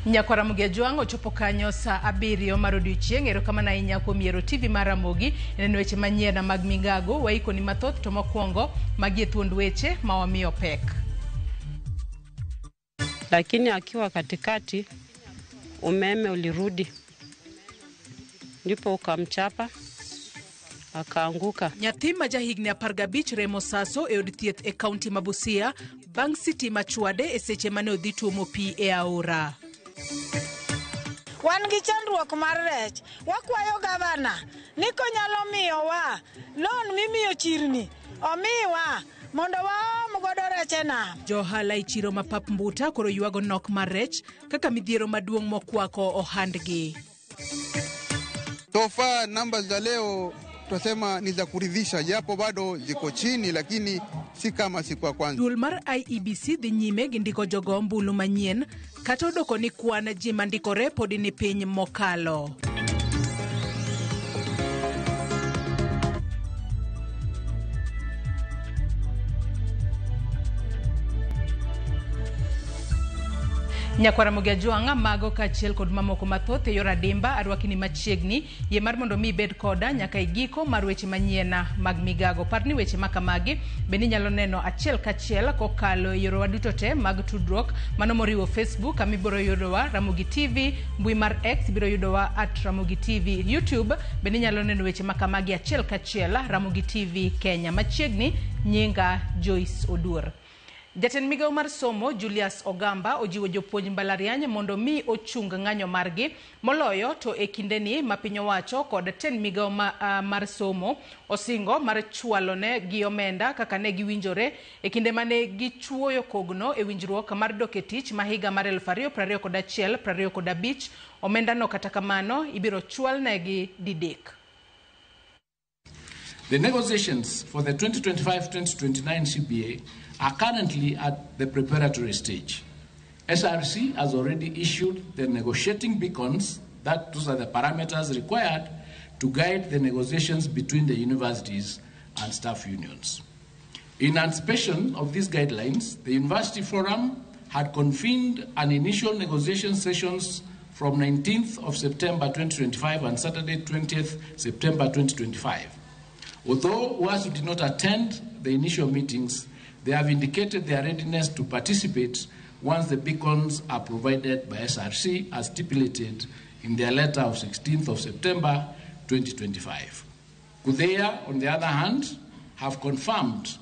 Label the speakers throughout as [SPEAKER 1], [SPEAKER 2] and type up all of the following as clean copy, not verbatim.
[SPEAKER 1] Nyakwara Ramogi Ajwang' ochopo kanyo saa 7 mar odiochieng'. Erokamano ahinya kuom yiero TV mar Ramogi. Neno weche manyien mag migago, waikoni mathoth to mokwongo magi e thuond weche ma wamiyo pek.
[SPEAKER 2] Lakini akiwa katikati umeme ulirudi, ndipo ukamchapa akaanguka.
[SPEAKER 1] Nyathi ma jahigni 15 remo saso e od thieth e kaunti ma Busia bang' sitima chwade e seche mane odhi tuomo pi e aora.
[SPEAKER 3] Wan gi chandruok mar rech. Wakwayo gavana ni konyalo miyowa loan mimiyo chirni, omiwa mondo waom godo rech e nam.
[SPEAKER 1] Jo ohala e chiro ma Pap Mbuta koro ywago nok mar rech kaka midhiero maduong' mokwako ohandgi.
[SPEAKER 4] So far namba za leo tunasema ni za kuridhisha, japo bado ziko chini, lakini si kama siku ya kwanza.
[SPEAKER 1] Duol mar IEBC dhi nyime gi ndiko jogo ombulu manyien kata odoko ni kwan ji mandikore podi ni piny mokalo. Nyakwara Ramogi Ajwang' mago kaachiel kod mamoko mathoth e yor adimba arwakini machiegni yie mar mondo mi ibed koda nyaka e giko mar weche manyien mag migago. Par ni weche makamagi bende inyalo neno achiel kachiel kokalo e yorewa duto te mag tudruok, mano moriwo Facebook kama ibiro yudowa Ramogi TV, mbui mar X ibiro yudowa at Ramogi TV, YouTube bende inyalo neno weche makamagi achiel kachiel Ramogi TV Kenya. Machiegni nyinga Joyce Oduor. Jatend migawo mar somo Julius Ogamba ojiwo jopuonj mbalariany mondo mi ochung ng'anyo margi moloyo to e kindeni ma piny owacho kod tend migawo mar somo osingo mar chwalone gi omenda kaka ne giwinjore e kinde mane gichuoyo kogno e winjruok mar dok e tich ma higa mar 2021-2025. Omendano kata kamano ibiro chwalnegi didek.
[SPEAKER 5] The negotiations for the 2025-2029 CBA are currently at the preparatory stage. SRC has already issued the negotiating beacons, that those are the parameters required to guide the negotiations between the universities and staff unions. In anticipation of these guidelines, the University Forum had convened an initial negotiation sessions from 19th of September 2025 and Saturday 20th September 2025. Although UASU did not attend the initial meetings, they have indicated their readiness to participate once the beacons are provided by SRC as stipulated in their letter of 16th of September 2025. KUDHEIHA, on the other hand, have confirmed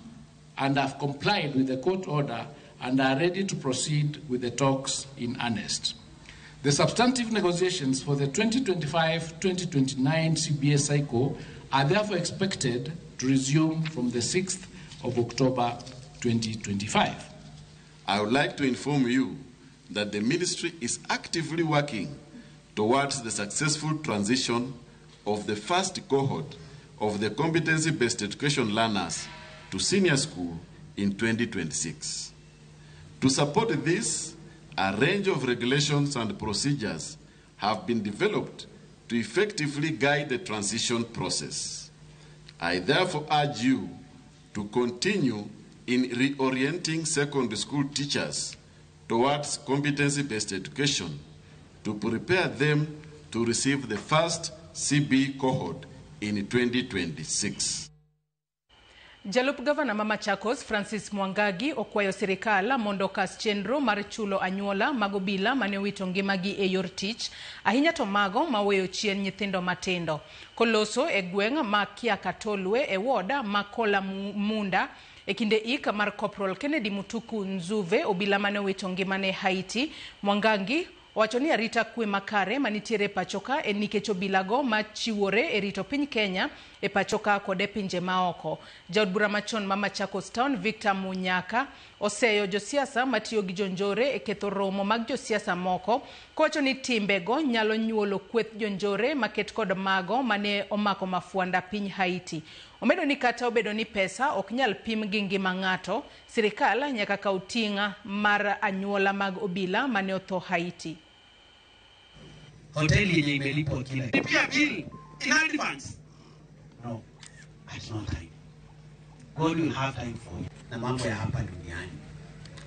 [SPEAKER 5] and have complied with the court order and are ready to proceed with the talks in earnest. The substantive negotiations for the 2025-2029 CBA cycle are therefore expected to resume from the 6th of October 2025.
[SPEAKER 6] I would like to inform you that the ministry is actively working towards the successful transition of the first cohort of the competency-based education learners to senior school in 2026. To support this, a range of regulations and procedures have been developed to effectively guide the transition process. I therefore urge you to continue in reorienting secondary school teachers towards competency-based education to prepare them to receive the first CB cohort in 2026.
[SPEAKER 1] Jalup gavana ma Machakos Francis Mwangangi okwayo sirikal mondo okas chenro mar chulo anyuola mag obila mane owito ngimagi e yor tich, ahinya to mago maweyo chien nyithindo matindo. Koloso e gweng' ma Kiakatolwe e ward ma Kolamunda e kinde ik mar Corporal Kennedy Mutuku Nzuve, obila mane owito ngimane Haiti, Mwangangi owacho ni arita kwe makare manitiere e pachoka en nikech obilago machiwore e rito piny Kenya e pachoka kod e pinje maoko. Jaod bura machon ma Machakos Town Victor Munyaka oseyo josiasa matiyo gi jonjore e ketho romo mag josiasa moko kowacho ni timbego nyalo nyuolo kweth jonjore maket kod mago mane omako mafwanda piny Haiti. Omedo ni kata obedo ni pesa ok nyal pim gi ngima ng'ato, sirikal nyaka kaw ting' mar anyuola mag obila mane otho Haiti.
[SPEAKER 7] Hoteli yenye imelipwa kila
[SPEAKER 8] Lipia bill in advance.
[SPEAKER 7] No, at no time. God will have time for you. Na mambo ya hapa duniani.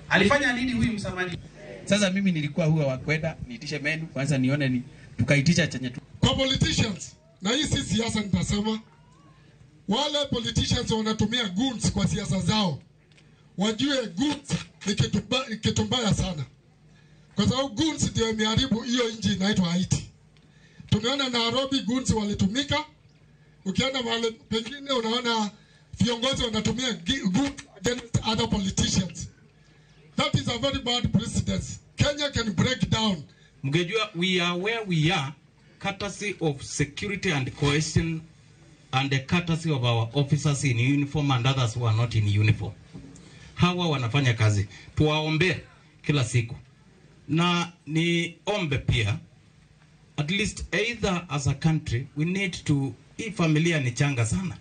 [SPEAKER 7] Alifanya nini huyu msamaria? Sasa mimi nilikuwa huwa wa kwenda niitishe menu kwanza nione ni tukaitisha chenye tu.
[SPEAKER 9] Kwa politicians, na hii si siasa nitasema, wale politicians wanatumia goons kwa siasa zao, wajue goons ni kitu mbaya sana, kwa sababu goons ndio imeharibu hiyo nchi inaitwa Haiti. Tumeona Nairobi goons walitumika. Ukienda mahali pengine unaona viongozi wanatumia goons against other politicians. That is a very bad precedent. Kenya can break down.
[SPEAKER 10] Mgejua, we are where we are courtesy of security and cohesion and the courtesy of our officers in uniform and others who are not in uniform. Hawa wanafanya kazi, tuwaombe kila siku, na niombe pia at least either as a country we need to, hii familia ni changa sana.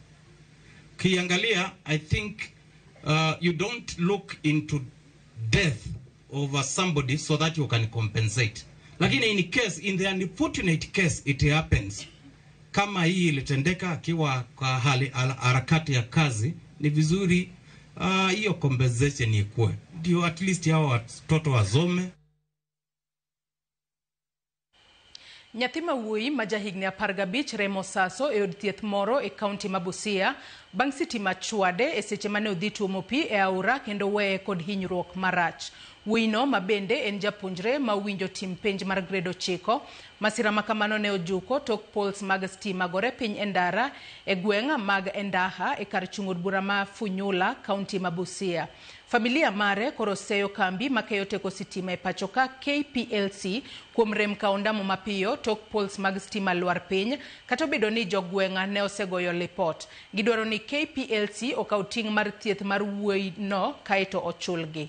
[SPEAKER 10] Kiangalia, I think you don't look into death over somebody so that you can compensate. Lakini in case, in the unfortunate case it happens, kama hii ilitendeka akiwa kwa hali harakati ya kazi, ni vizuri hiyo compensation ikuwe, ndio at least hao watoto wasome.
[SPEAKER 1] Nyathi ma wuoyi ma jahigni 15 Remo Saso e od thieth moro e kaunti ma Busia bang' sitima chwade e seche mane odhi tuomo pi e aora kendo weye kod hinyruok marach. Wuoyino ma bende en japuonjre ma owinjo tim penj mar grade 9. Masira ma kamano ne ojuko tok poles mag stima gore piny e ndara e gweng' mag Endaha e kar chung' od bura ma Funyula, kaunti ma Busia. Familia mare koro seyo kambi makeyo teko sitima e pacho ka KPLC kuom rem ka ondamo mapiyo tok poles mag stima lwar piny, kata obedo ni jogweng'a ne osegoyo lipot. Gidwaro ni KPLC okaw ting' mar thieth mar wuoyino kaeto ochulgi.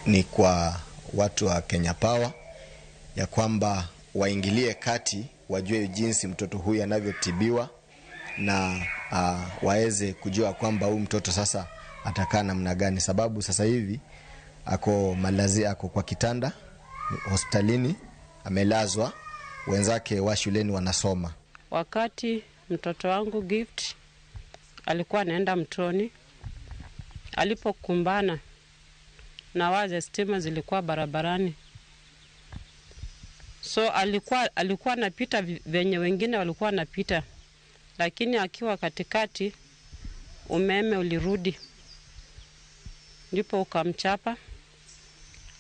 [SPEAKER 11] Ni kwa watu wa Kenya Power ya kwamba waingilie kati, wajue jinsi mtoto huyu anavyotibiwa na waweze kujua kwamba huyu mtoto sasa atakaa namna gani, sababu sasa hivi ako malazi, ako kwa kitanda hospitalini, amelazwa, wenzake wa shuleni wanasoma.
[SPEAKER 2] Wakati mtoto wangu Gift alikuwa anaenda mtoni, alipokumbana na waya stima zilikuwa barabarani, so alikuwa anapita venye wengine walikuwa wanapita, lakini akiwa katikati umeme ulirudi, ndipo ukamchapa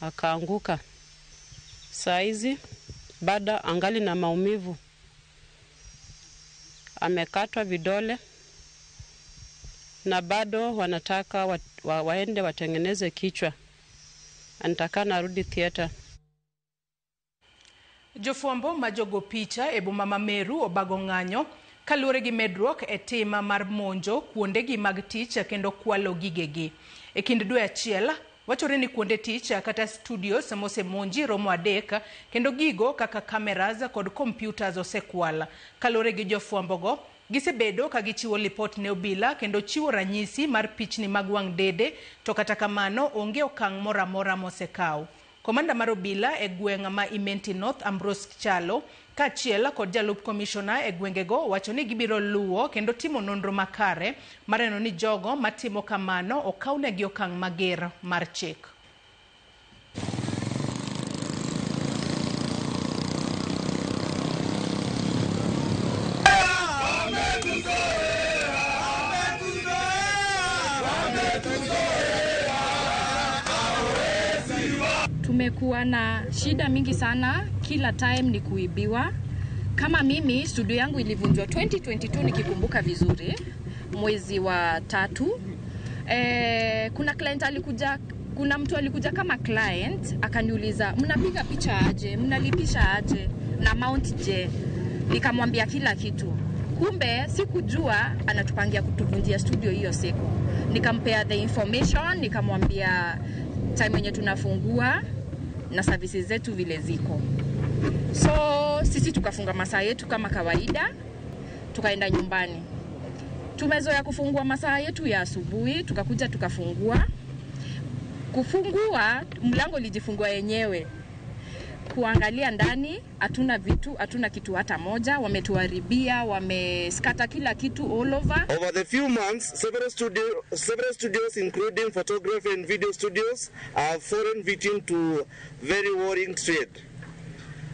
[SPEAKER 2] akaanguka. Saa hizi bado angali na maumivu, amekatwa vidole na bado wanataka waende watengeneze kichwa. Anataka narudi theater.
[SPEAKER 1] Jofwambo ma jogo picha e boma ma Meru obago ng'anyo kaluwore gi medruok e tim mar monjo kuondegi mag tich kendo kwalo gigegi. E kind dwe achiel, wachore ni kuonde tich kata studios mosemonji romo 3 kendo gigo kaka cameras kod computers osekwal. Kaluwore gi jofwambogo, gisebedo ka gichiwo lipot ne obila kendo chiwo ranyisi mar pichni mag wang' dede, to kata kamano onge okang' moro amora mosekaw. Komanda mar obila e gweng' ma Imenti North, Ambrose Chalo, kaachiel kod jalup komishona e gwengego wacho ni gibiro luwo kendo timo nonro makare mar neno ni jogo matimo kamano okawnegi okang' mager mar chik.
[SPEAKER 12] Tumekuwa na shida mingi sana, kila time ni kuibiwa. Kama mimi studio yangu ilivunjwa 2022 nikikumbuka vizuri, mwezi wa 3. Kuna client alikuja, kuna mtu alikuja kama client akaniuliza, mnapiga picha aje, mnalipisha aje na mount je? Nikamwambia kila kitu. Kumbe sikujua anatupangia kutuvunjia studio hiyo siku. Nikampea the information, nikamwambia time yenye tunafungua na services zetu vile ziko. So sisi tukafunga masaa yetu kama kawaida, tukaenda nyumbani. Tumezoea kufungua masaa yetu ya asubuhi, tukakuja tukafungua. Kufungua, mlango ulijifungua yenyewe. Kuangalia ndani hatuna vitu, hatuna kitu hata moja, wametuharibia, wameskata kila kitu all over.
[SPEAKER 13] Over the few months, several studios including photography and video studios have fallen victim to very worrying trade.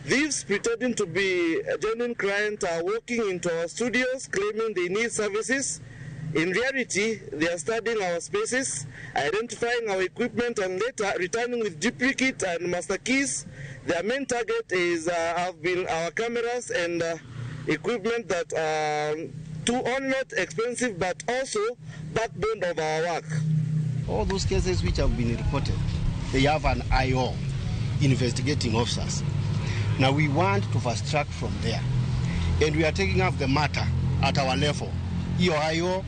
[SPEAKER 13] Thieves pretending to be genuine clients are walking into our studios claiming they need services. In reality, they are studying our spaces, identifying our equipment, and later returning with duplicate and master keys. Their main target is have been our cameras and equipment that are too not expensive but also backbone of our work.
[SPEAKER 14] All those cases which have been reported, they have an IO, investigating officers. Now we want to fast track from there, and we are taking up the matter at our level. Hiyo IO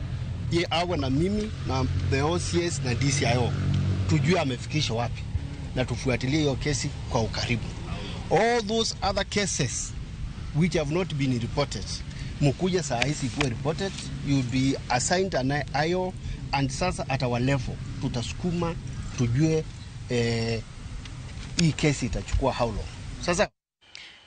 [SPEAKER 14] ye awe na mimi na the OCS na DCIO tujue amefikisha wapi na tufuatilie hiyo kesi kwa ukaribu. All those other cases which have not been reported, mkuja saa hizi kuwa reported, you'll be assigned an IO, and sasa at our level tutasukuma tujue hii kesi itachukua how long. Sasa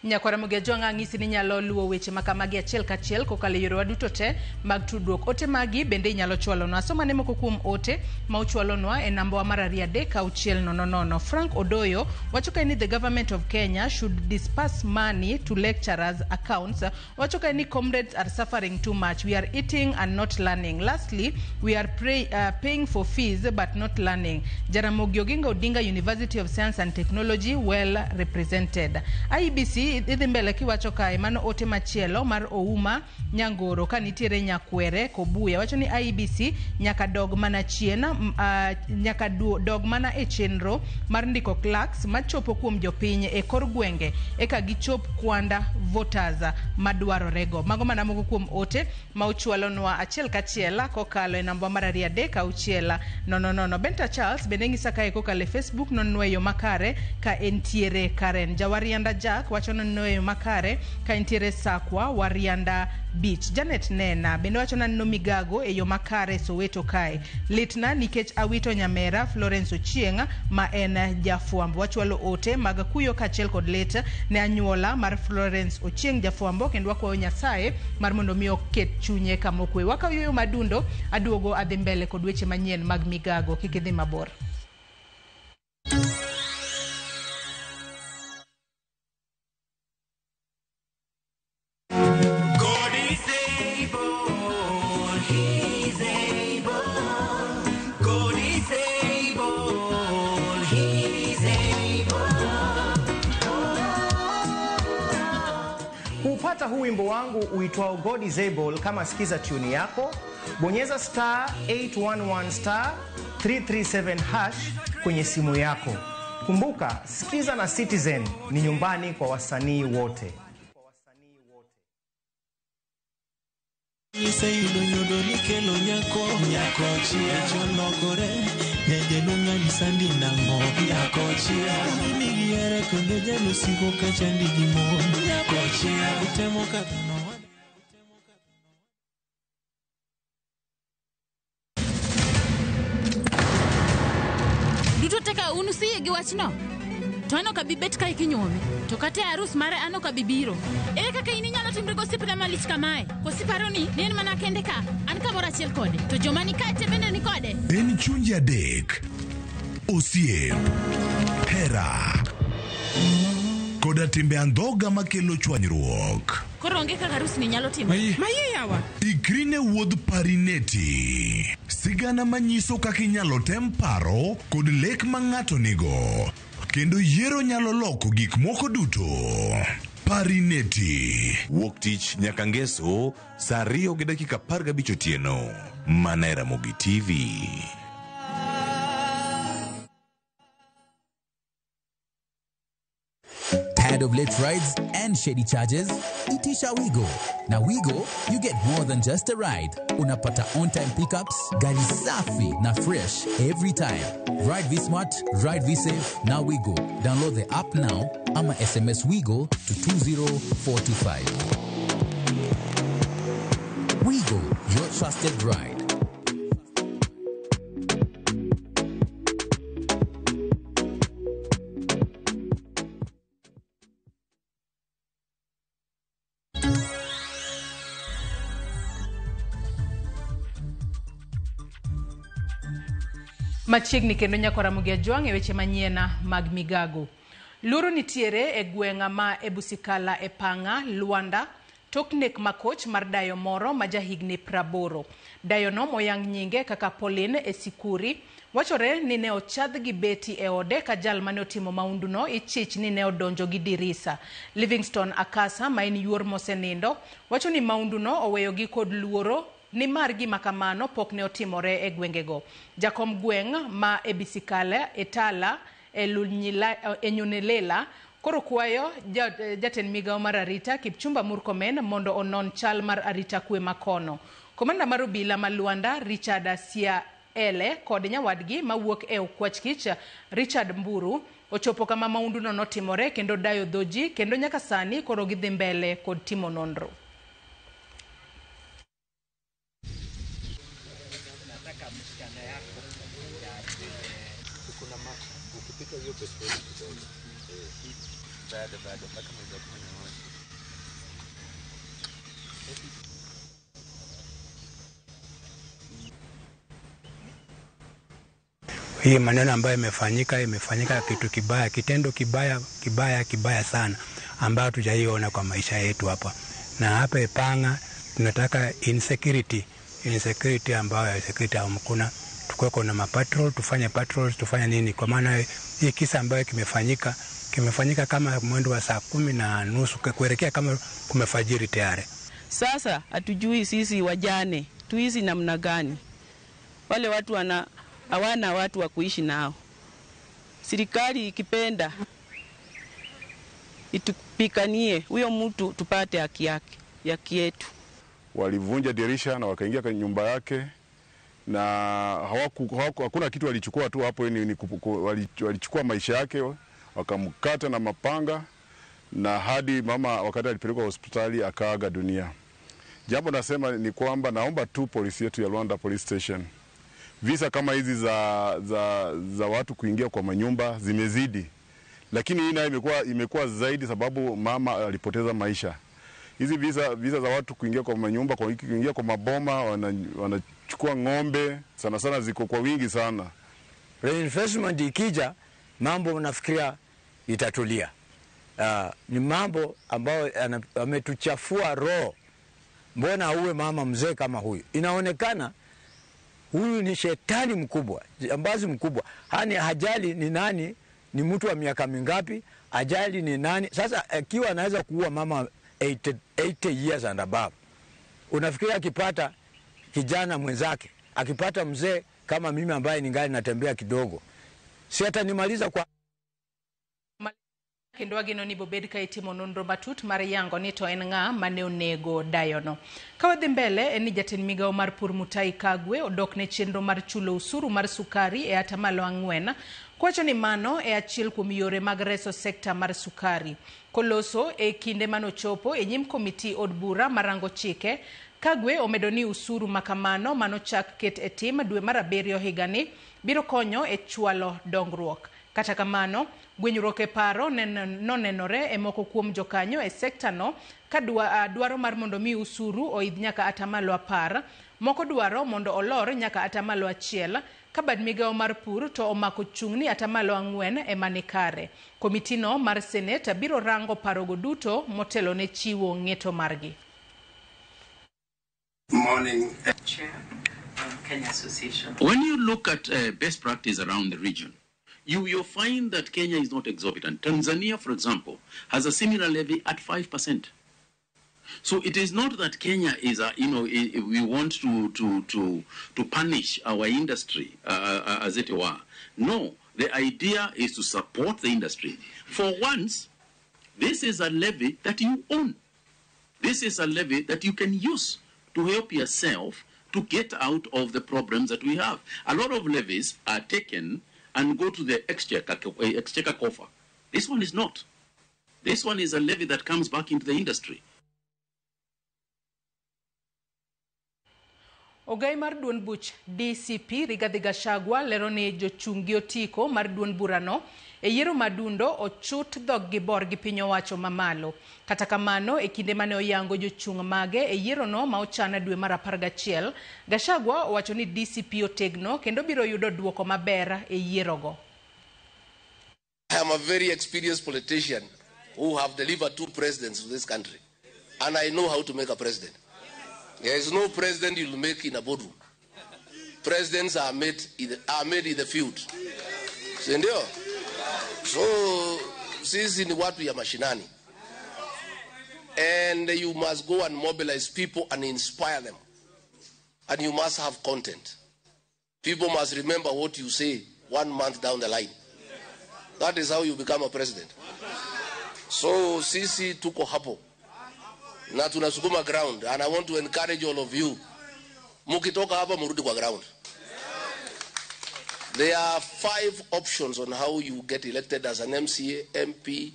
[SPEAKER 1] Nyakwara Mugejwang' ang'isi ni nyalo luwo weche makamagi achiel kachiel kokalo e yorewa duto te mag tudruok. Ote magi bende inyalo chwalonwa. Somane moko kuom ote ma uchwalonwa e nambawa mar 23600. Frank Odoyo wacho kae ni the government of Kenya should disperse money to lecturers' accounts. Wacho kae ni comrades are suffering too much. We are eating and not learning. Lastly, we are paying for fees but not learning. Jaramogi Oginga Odinga University of Science and Technology well represented. IEBC idhi mbele kiwacho kae mano ote machielo mar Ouma Nyangoro ka nitiere Nyakwere Kobuya wacho ni IEBC nyaka dog mana chien, nyaka dog mana e chenro mar ndiko clerks machopo kuom jopiny e kor gwenge eka gichop kwanda voters madwarorego. Mago mana moko kuom ote ma uchwalonwa achiel kachiel kokalo e namba mar 236 000. Benta Charles bende ng'isa kae kokalo e Facebook nonno e yo makare ka entiere Karen. Jawarianda Jack wacho nonno e yo makare ka entiere Sakwa Warianda Beach. Janet Nena bende wacho naneno migago e yo makare Soweto kae. Litna nikech awito nyamera Florence Ochieng' ma en jafwambo. Wachwalo ote mag kuyo kaachiel kod lit ne anyuola mar Florence Ochieng' jafwambo, kendo wakwayo Nyasaye mar mondo mi oket chunye kama okwe. Wakaw yueyo madundo, aduogo adhi mbele kod weche manyien mag migago. Kik idhi mabor.
[SPEAKER 15] God is able, He's able. God is able, He's able.
[SPEAKER 16] Kupata huu wimbo wangu uitwao God is Able, kama sikiza tune yako, bonyeza star 811 star 337 hash kwenye simu yako. Kumbuka, Sikiza na Citizen ni nyumbani kwa wasanii wote.
[SPEAKER 17] Iseyudo nyodo nikelo nyako nyako chia cholokore nyajalunga ni sandi nango nyako chia nigiere kendo jalusigo kachandi gi mon nyako chia utemo kadhano.
[SPEAKER 18] Duto teka un usiyie gi wachno to an ok abi bet kae kinyuome to kata e arus mare an ok abi biro. Ere kaka in inyalo timri gosiepna malich kamae? Koso iparo ni en mana kende ka an kamoro achiel kode to joma ni kae te bende ni kode?
[SPEAKER 19] En chunje adek, osiep, hera koda timbe andhoga makelo chwanyruok.
[SPEAKER 18] Koro onge kaka arus ni nyalo timore.
[SPEAKER 19] Mayie yawa. Ikri ne wuodh Parineti, sigana manyiso kaka inyalo tem paro kod lek ma ng'ato nigo, kendo yiero nyalo loko gik moko duto. Parineti.
[SPEAKER 20] Wuok tich nyaka ngeso saa 2:15 otieno, mana e Ramogi TV.
[SPEAKER 21] Tired of late rides and shady charges? Itisha Wigo. Now Wigo, you get more than just a ride. Unapata on-time pickups, gari safi na fresh every time. Ride V-Smart, ride V-Safe, now Wigo. Download the app now ama SMS Wigo to 20425. Wigo, your trusted ride.
[SPEAKER 1] Machiegni kendo nyako Ramogi Ajwang' e weche manyien mag migago. Luoro nitiere e gweng' ma Ebusikala e Panga, Luanda, tok nek makoch mar dayo moro ma jahigni 80. Dayono moyang nyinge kaka Pauline Esikuri, wachore ni ne ochadh gi beti e ode ka jal mane otimo maunduno ichich ni ne odonjo gi dirisa. Livingstone Akasa ma en yuor mosenindo, wacho ni maunduno oweyogi kod luoro nimar gima kamano pok ne otimore e gwengego. Jakom gweng' ma Ebisikale Etala Enyunelela koro kwayo jatend migawo mar arita Kipchumba Murkomen mondo onon chal mar arita kwe makono. Komanda mar obila ma Luanda Richard Siaele kod nyawadgi mawuok e Okwach Kich Richard Mburu ochopo kama maunduno notimore kendo dayo dho ji kendo nyaka sani koro gidhi mbele kod timo nonro.
[SPEAKER 3] Hii maneno ambayo imefanyika kitu kibaya, kitendo kibaya, kibaya, kibaya sana ambayo hatujaiona kwa maisha yetu hapa. Na hapa Epanga tunataka insecurity ambayo security hamkuna, tukuwe na mapatrol, tufanye patrols, tufanye nini, kwa maana hii kisa ambayo kimefanyika kama mwendo wa 10:30 kuelekea kama kumefajiri tayari.
[SPEAKER 22] Sasa hatujui sisi wajane tuishi namna gani. Wale watu hawana watu wa kuishi nao. Serikali ikipenda itupikanie huyo mtu tupate haki yake, haki yetu.
[SPEAKER 23] Walivunja dirisha na wakaingia kwenye nyumba yake na hakuna kitu walichukua tu hapo, walichukua maisha yake, wakamkata na mapanga na hadi mama wakati alipelekwa hospitali akaaga dunia. Jambo nasema ni kwamba naomba tu polisi yetu ya Luanda Police Station, visa kama hizi za watu kuingia kwa manyumba zimezidi, lakini hii nayo imekuwa zaidi sababu mama alipoteza maisha. Hizi visa za watu kuingia kwa manyumba, kuingia kwa maboma, wanachukua ng'ombe sana sana, ziko kwa wingi sana.
[SPEAKER 24] Reinforcement ikija, mambo nafikiria itatulia. Ni mambo ambayo ametuchafua roho. Mbona uwe mama mzee kama huyu? Inaonekana huyu ni shetani mkubwa, jambazi mkubwa. Hani hajali ni nani, ni mtu wa miaka mingapi, ajali ni nani. Sasa akiwa anaweza kuua mama 80 years and above, unafikiria akipata kijana mwenzake, akipata mzee kama mimi ambaye ningali natembea kidogo, si hata nimaliza kwa
[SPEAKER 1] Kendo wageno ni bobed ka itimo nonro matut mar yango ni to en ng'a mane onego dayono. Ka wadhi mbele en ni jatend migawo mar pur Mutahi Kagwe odok ne chenro mar chulo usuru mar sukari e 4% kowacho ni mano e achiel kuom yore mag reso sekta mar sukari. Koloso e kinde manochopo e nyim komiti od bura marango chike, Kagwe omedo ni usuru makamano manochak ket e tim dwe mar 7 higani biro konyo e chwalo dongruok. Kata kamano, gwenyruok e paro nonenore e moko kuom jokanyo e sekta no ka dwaro mar mondo mi usuru oidh nyaka 10%, moko dwaro mondo olor nyaka 1%, ka bad migawo mar pur to omako chung' ni 4% ema ni kare. Komitino mar Senate biro rango parogo duto motelo ne chiwo ng'eto margi.
[SPEAKER 25] Morning, Chair, Kenya Association.
[SPEAKER 26] When you look at best practice around the region, you find that Kenya is not exorbitant. Tanzania, for example, has a similar levy at 5%. So it is not that Kenya is, we want to punish our industry, as it were. No, the idea is to support the industry. For once, this is a levy that you own. This is a levy that you can use to help yourself to get out of the problems that we have. A lot of levies are taken and go to the exchequer coffer. This one is not. This one is a levy that comes back into the industry.
[SPEAKER 1] Ogai mar duond buch DCP Rigathi Gachagua lero ni jochung' gi otiko mar duond burano e yiero madundo ochut dhog gi bor gi piny owacho mamalo. Kata kamano, e kinde mane oyango jochung' mage e yierono ma ochan dwe mar 11, Gachagua owacho ni DCP otegno kendo biro yudo duoko maber e yierogo.
[SPEAKER 4] I am a very experienced politician who have delivered 2 presidents to this country, and I know how to make a president. There is no president you'll make in a boardroom. Presidents are made in the field. Sindio? So, sisi ni watu ya mashinani. And you must go and mobilize people and inspire them. And you must have content. People must remember what you say 1 month down the line. That is how you become a president. So, sisi tuko hapo. Na tunasukuma ground, and I want to encourage all of you. Mukitoka hapa murudi kwa ground. There are 5 options on how you get elected as an MCA, MP,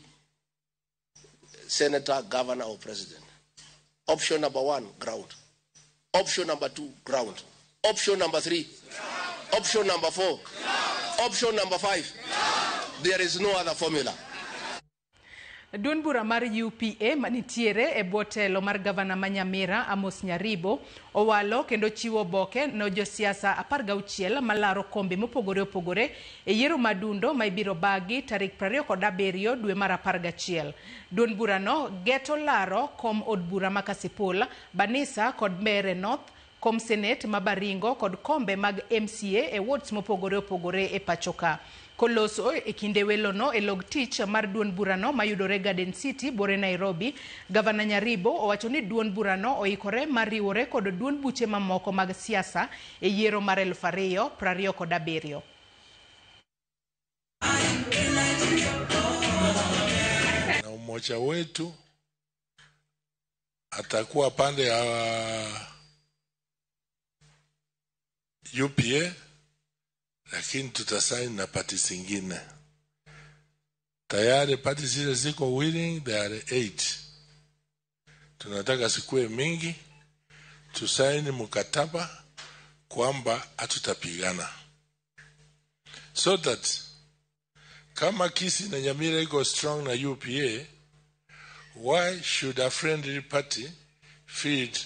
[SPEAKER 4] senator, governor, or president. Option number 1, ground. Option number 2, ground. Option number 3, option number 4, option number 5. There is no other formula.
[SPEAKER 1] Duond bura mar UPA manitiere e bwo telo mar gavana ma Nyamira Amos Nyaribo owalo kendo chiwo oboke ne josiasa 16 malaro kombe mopogore opogore e yiero madundo ma ibiro bagi tarik 27 dwe mar 11. Duond burano geto laro kom od bura ma Kasipul, Banisa kod Mbeere North, kom Senate ma Baringo kod kombe mag MCA e wards mopogore opogore e pachoka. Koloso e kinde welono e log tich mar duond burano mayudore Garden City bore Nairobi, Gavana Nyaribo owacho ni duond burano oikore mar riwore kod duond buche mamoko mag siasa e yiero mar 2027.
[SPEAKER 5] Na umoja wetu atakuwa pande ya UPA, lakini tutasaini na party zingine. Tayari party zile ziko willing, there are 8. Tunataka sikue mingi, tusaini mkataba kwamba hatutapigana. So that kama Kisii na Nyamira iko strong na UPA, why should a friendly party feed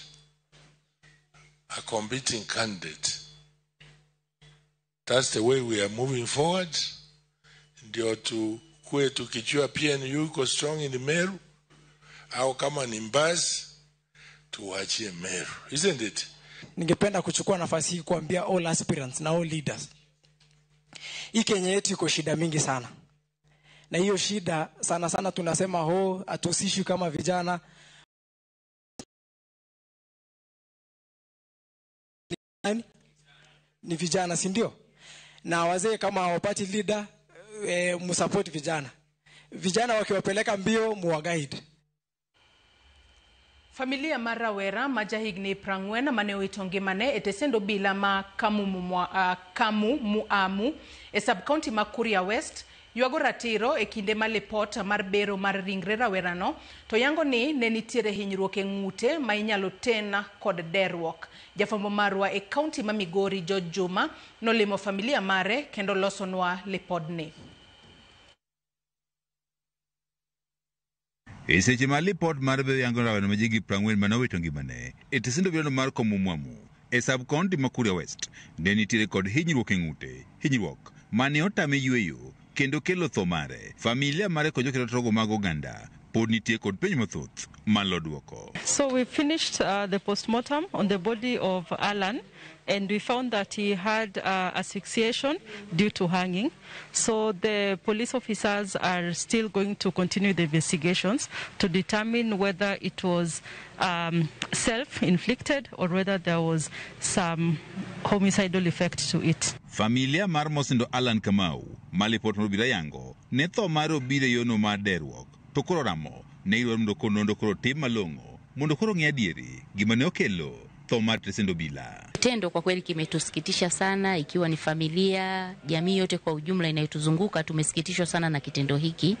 [SPEAKER 5] a competing candidate? That's the way we are moving forward. Ndio tukue tukijua PNU iko strong in Meru, au kama ni Mbasi, tuachie Meru. Isn't it?
[SPEAKER 6] Ningependa kuchukua nafasi hii kuambia all aspirants na all leaders. Hii Kenya yetu iko shida mingi sana. Na hiyo shida sana sana tunasema ho hatusishi kama vijana. Ni vijana, si ndio? Na wazee kama hawapati leader, msupport vijana. Vijana wakiwapeleka mbio muwaguide.
[SPEAKER 1] Familia mar rawera ma jahigni 40 mane owito ngimane e tesend obila ma Kamumuamu e sub-county ma Kuria West ywago ratiro e kinde ma lipot mar bero mar ringre rawerano to yango ni ne nitiere hinyruok e ng'ute ma inyalo ten kod derruok. Jafwambo marwa e kaunti ma Migori George Juma nolimo familia mare kendo losonwa lipodni.
[SPEAKER 20] E seche ma lipot mar bero yango rawera ma jahigni 40 mane owito ngimane e tesend obila mar Kamumuamu e sub-county ma Kuria West ne nitiere kod hinyruok e ng'ute, hinyruok mane otame yweyo kendo kelo tho mare. Familia mare kod joketo rogo mag oganda pod nitie kod penjo mathoth malo duoko.
[SPEAKER 7] So we finished the postmortem on the body of Alan, and we found that he had asphyxiation due to hanging. So the police officers are still going to continue the investigations to determine whether it was self-inflicted or whether there was some homicidal effect to it.
[SPEAKER 20] Familia mar Mosindo Alan Kamau malipot mar yango ne tho mare obiro e yono mar derruok to koro ramo ne idwaro mondo koro nondo koro tim malong'o mondo koro ng'e adieri gima ne okelo tho mar tesend obila.
[SPEAKER 2] kitendo kwa kweli kimetusikitisha sana, ikiwa ni familia, jamii yote kwa ujumla inayotuzunguka tumesikitishwa sana na kitendo hiki.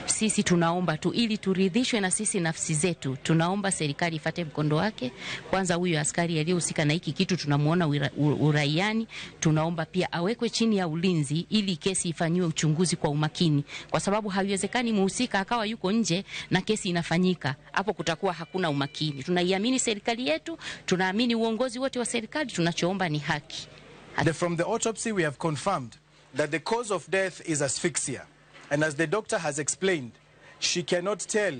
[SPEAKER 2] Sisi tunaomba tu ili turidhishwe na sisi nafsi zetu, tunaomba serikali ifate mkondo wake. Kwanza huyu askari aliyehusika na hiki kitu tunamuona uraiani, tunaomba pia awekwe chini ya ulinzi ili kesi ifanyiwe uchunguzi kwa umakini, kwa sababu haiwezekani muhusika akawa yuko nje na kesi inafanyika. Hapo kutakuwa hakuna umakini. Tunaiamini serikali yetu, tunaamini uongozi wote wa serikali, tunachoomba ni haki.
[SPEAKER 8] From the autopsy, we have confirmed that the cause of death is asphyxia. And as the doctor has explained, she cannot tell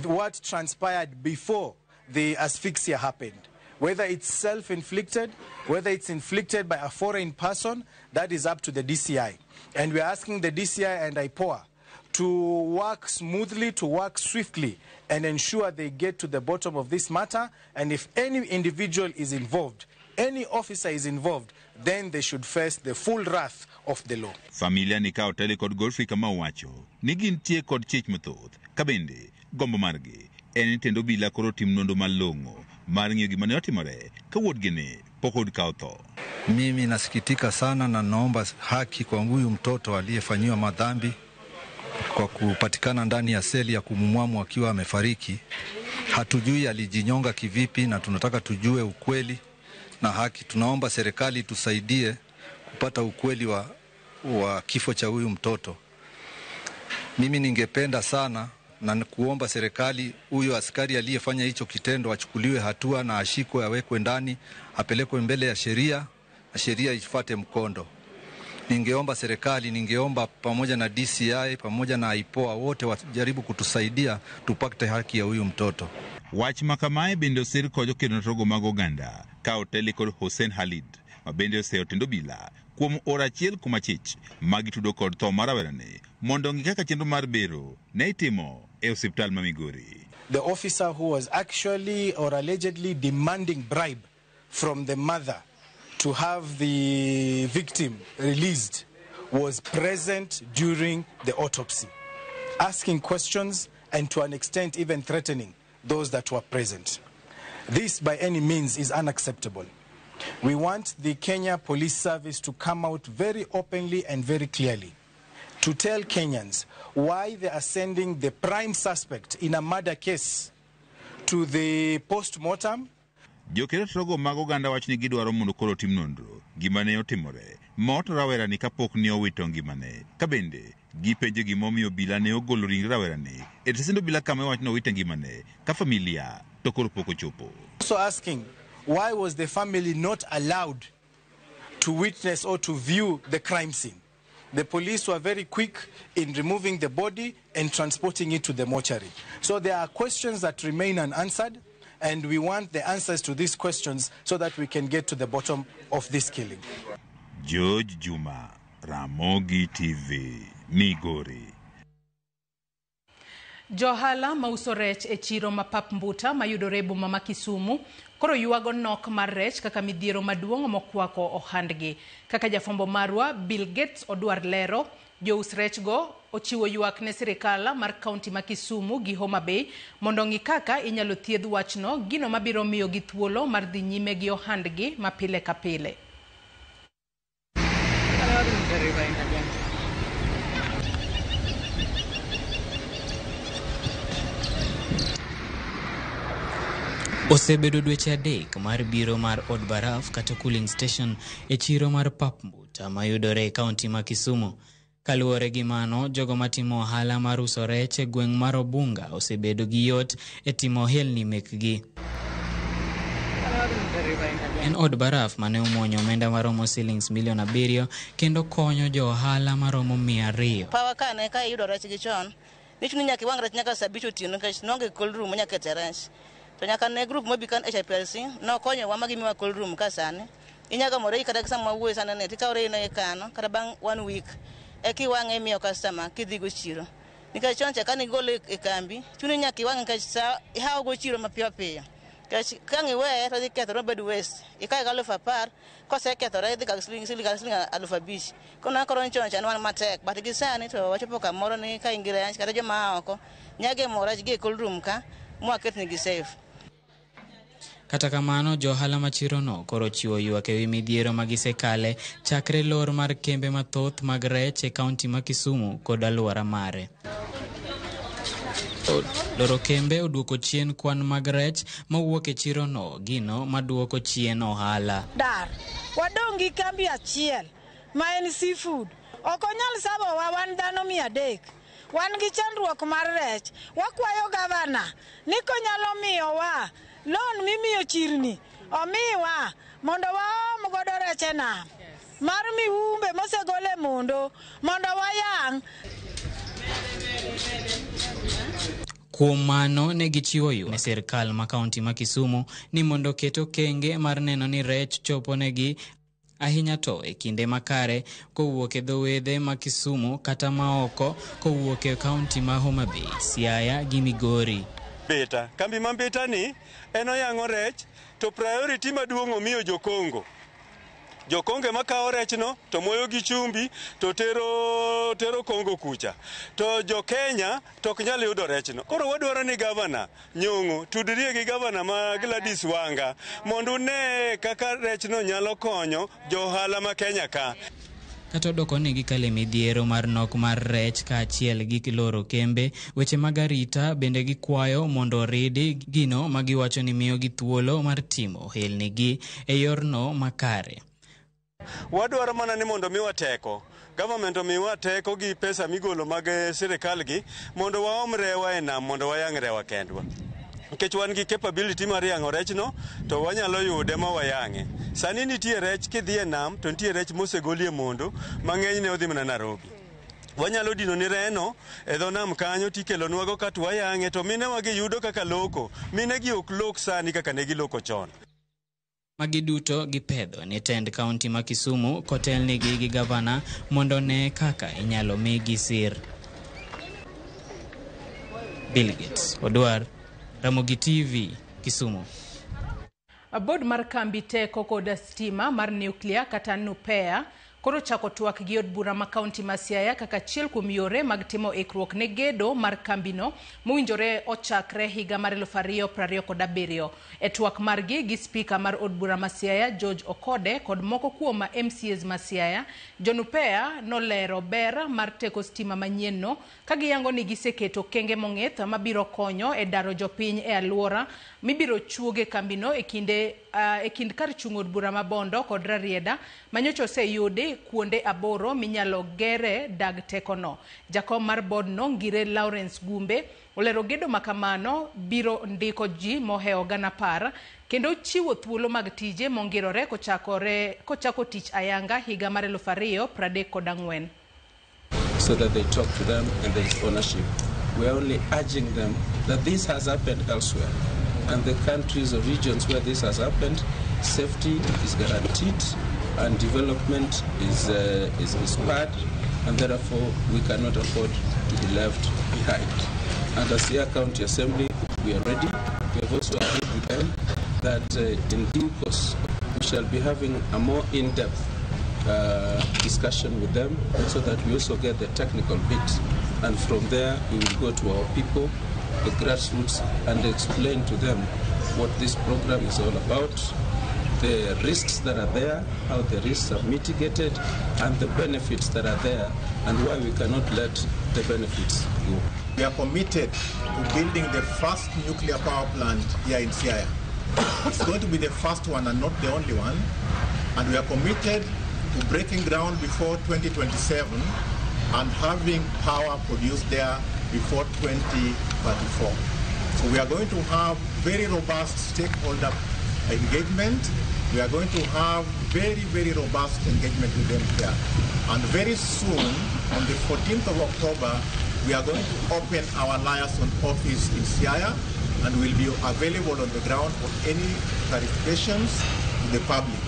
[SPEAKER 8] what transpired before the asphyxia happened. Whether it's self-inflicted, whether it's inflicted by a foreign person, that is up to the DCI. And we're asking the DCI and IPOA to work smoothly, to work swiftly, and ensure they get to the bottom of this matter. And if any individual is involved, any officer is involved, then they should face the full wrath of the law.
[SPEAKER 20] Familia ni ka oteli kod Godfrey Kamau wacho ni gintie kod chich mathoth ka bende gombo margi en ni tend obila koro tim nonro malong'o mar ng'iyo gima ne otimore ka wuodgi ni pok od kawo tho.
[SPEAKER 9] Mimi nasikitika sana na naomba haki kwa huyu mtoto aliyefanyiwa madhambi kwa kupatikana ndani ya seli ya kumumwamu akiwa amefariki. Hatujui alijinyonga kivipi, na tunataka tujue ukweli na haki. Tunaomba serikali tusaidie kupata ukweli wa kifo cha huyu mtoto. Mimi ningependa sana na kuomba serikali, huyo askari aliyefanya hicho kitendo achukuliwe hatua na ashikwe, awekwe ndani, apelekwe mbele ya sheria na sheria ifuate mkondo. Ningeomba serikali, ningeomba pamoja na DCI pamoja na IPOA wote wajaribu kutusaidia tupate haki ya huyu mtoto.
[SPEAKER 20] Wach ma kamae bende osir kod jokedo nonrogo mag oganda ka oteli kod Hussein Khalid ma bende oseyo tend obila kuom oro achiel kuom achich magitudo kod tho mar rawerani mondo ong'i kaka chenro mar bero ne itimo e osiptal ma Migori.
[SPEAKER 8] The officer who was actually or allegedly demanding bribe from the mother to have the victim released was present during the autopsy, asking questions and to an extent even threatening those that were present. This by any means is unacceptable. We want the Kenya Police Service to come out very openly and very clearly to tell Kenyans why they are sending the prime suspect in a murder case to the post-mortem.
[SPEAKER 20] Jokedo nonrogo mag oganda wacho ni gidwaro mondo koro otim nonro gima ne otimore ma oto rawerani kapok ne owito ngimane, ka bende gipenjo gimomiyo obila ne ogolo ringre rawerani e tesend obila kama iwacho ni owito ngimane ka familia to koro pok ochopo.
[SPEAKER 8] Also asking, why was the family not allowed to witness or to view the crime scene? The police were very quick in removing the body and transporting it to the mortuary. So there are questions that remain unanswered, and we want the answers to these questions so that we can get to the bottom of this killing.
[SPEAKER 20] George Juma, Ramogi TV, Migori.
[SPEAKER 1] Johala mauso rech e chiro ma Pap Mbuta mayudore e boma ma Kisumu koro ywago nok mar rech kaka midhiero maduong' mokwako ohandgi. Kaka jafwambo marwa Bill Gates odwar lero, jous rech go ochiwo ywak ne sirikal mar kaunti ma Kisumu gi Homa Bay mondo ong'i kaka inyalo thiedh wachno, gino mabiro miyogi thuolo mar dhi nyime gi ohandgi ma pile ka pile.
[SPEAKER 10] Osebedo dweche 3 mar biro mar od baraf kata cooling station e chiro mar Pap Mbuta mayudore e kaunti ma Kisumu. Kaluwore gi mano, jogo matimo ohala mar uso rech e gweng' mar Obunga osebedo gi yot e timo ohelni mekgi. En od baraf mane omuonyo omenda maromo silings milion 7 kendo konyo jo ohala maromo 200.
[SPEAKER 11] Pawa kane ka iyudo rech gi chon, nichuno nyaka iwang' rech nyaka saa 5 otieno nikech nonge cold room manyaka kete rech. To nyaka ne group mobi kan HIPLC nokonyowa ma gimiwa cold room ka sani. Inyalo gamo rei kata sama wawuoyo sani ni tikawo rei no ikano kata bang' 1 week eka iwang'e imiyo customer kidhigo chiro. Nikech chon cha kane igole e kambi, chuni nyaka iwang'e nikech sa ihawo go chiro mapiyo piyo. Nikech ka ang' iweye to dhi kethore mabed waste. Ikawe gi 10,000 kosekethore idhi kawo siling 5,000. Koro koro chon cha ne wan matek, but gi sani to wachopo kamoro ni ka in gi rech kata joma aa oko nyalo gemo rech gi e cold room ka mwaketnegi safe.
[SPEAKER 10] Kata kamano, jo ohala ma chirono koro chiwo ywak ewi midhiero ma gisekale chakre lor mar kembe mathoth mag rech e kaunti ma Kisumu kod alwora mare. Loro kembe oduoko chien kwan mag rech mawuok e chirono, gino maduoko chien ohala.
[SPEAKER 12] Dar wadong' gi kambi achiel ma en seafood. Ok onyal sabowa wan dhano 300. Wan gi chandruok mar rech. Wakwayo gavana ni konyalo miyowa loan mimiyo chirni, omiwa mondo waom godo rech e nam mar miumbe mosegol e mondo mondo wayang'.
[SPEAKER 10] Kuom mano ne gichiwo ywak ne sirkal ma kaunti ma Kisumu ni mondo oket okenge mar neno ni rech chopo negi ahinya to e kinde makare kowuok e dho wedhe ma Kisumu kata ma oko kowuok e kaunti ma Homa Bay, Siaya gi Migori.
[SPEAKER 13] Mbita. Kambi ma Mbita ni en oyang'o rech to priority maduong' omiyo jo-Kongo. Jo-Kongo ema kawo rechno to moyo gi chumbi to tero Kongo kucha. To jo-Kenya to ok nyal yudo rechno. Koro wadwaro ni gavana Nyong'o tudrie gi gavana ma Gladys Wanga mondo une kaka rechno nyalo konyo jo ohala ma Kenya ka.
[SPEAKER 10] Kata odoko ni gikale midhiero mar nok mar rech kaachiel gi loro kembe, weche mag arita bende gikwayo mondo oridi gino ma giwacho ni miyogi thuolo mar timo ohelnigi e yorno makare.
[SPEAKER 13] Wadwaro mana ni mondo miwa teko. Government omiwa teko gi pesa migolo mag sirikal gi mondo waom rewa e nam mondo wayang' rewa kendwa. Nikech wan gi capability mar yang'o rechno to wanyalo yude ma wayang'e. Sani nitie rech kidhi e nam to nitie rech mosegolie mondo mang'eny ne odhi mana Nairobi. Wanyalo dino ni reno e dho nam kanyo tikelonwago kato wayang'e to minewa gi yudo kaka loko. Mine gi ok lok sani kaka ne giloko chon.
[SPEAKER 10] Magi duto gipedho ni tend kaunti ma Kisumu kotelnigi gi gavana mondo ne kaka inyalo migi sir. Bill Gates Odwar, Ramogi TV, Kisumu.
[SPEAKER 1] Board mar kambi teko kod stima mar nuclear kata NUPEA koro chako twak gi od bura ma kaunti ma Siaya kaka achiel kuom yore mag timo ikruok ne gedo mar kambino mowinjore ochakre higa mar 2027. E twak margi gi spika mar od bura ma Siaya George Okode kod moko kuom MCAs ma Siaya, jo NUPEA nolero ber mar teko stima manyienno ka giyango ni giseketo okenge mong'ith mabiro konyo e daro jopiny e alwora mibiro chuoge kambino e kind kar chung' od bura ma Bondo kod Rarieda manyocha oseyudi kuonde 8 minyalo gere dag tekono. Jakom mar board no Ngire Lawrence Gumbe olero gedo makamano biro ndiko ji mohewo 10,000 kendo chiwo thuolo mag tije mongirore kochako tich ayanga higa mar 2034.
[SPEAKER 14] So that they talk to them and there is ownership. We are only urging them that this has happened elsewhere. And the countries or regions where this has happened, safety is guaranteed and development is part, and therefore we cannot afford to be left behind. And as Siaya County Assembly, we are ready. We have also agreed with them that in due course we shall be having a more in-depth discussion with them so that we also get the technical bit. And from there we will go to our people, the grassroots, and explain to them what this program is all about, the risks that are there, how the risks are mitigated, and the benefits that are there, and why we cannot let the benefits go.
[SPEAKER 15] We are committed to building the first nuclear power plant here in Siaya. It's going to be the first one and not the only one, and we are committed to breaking ground before 2027 and having power produced there before 2034. So we are going to have very robust stakeholder engagement. We are going to have very, very robust engagement with them here. And very soon, on the 14th of October, we are going to open our liaison office in Siaya and will be available on the ground for any clarifications to the public.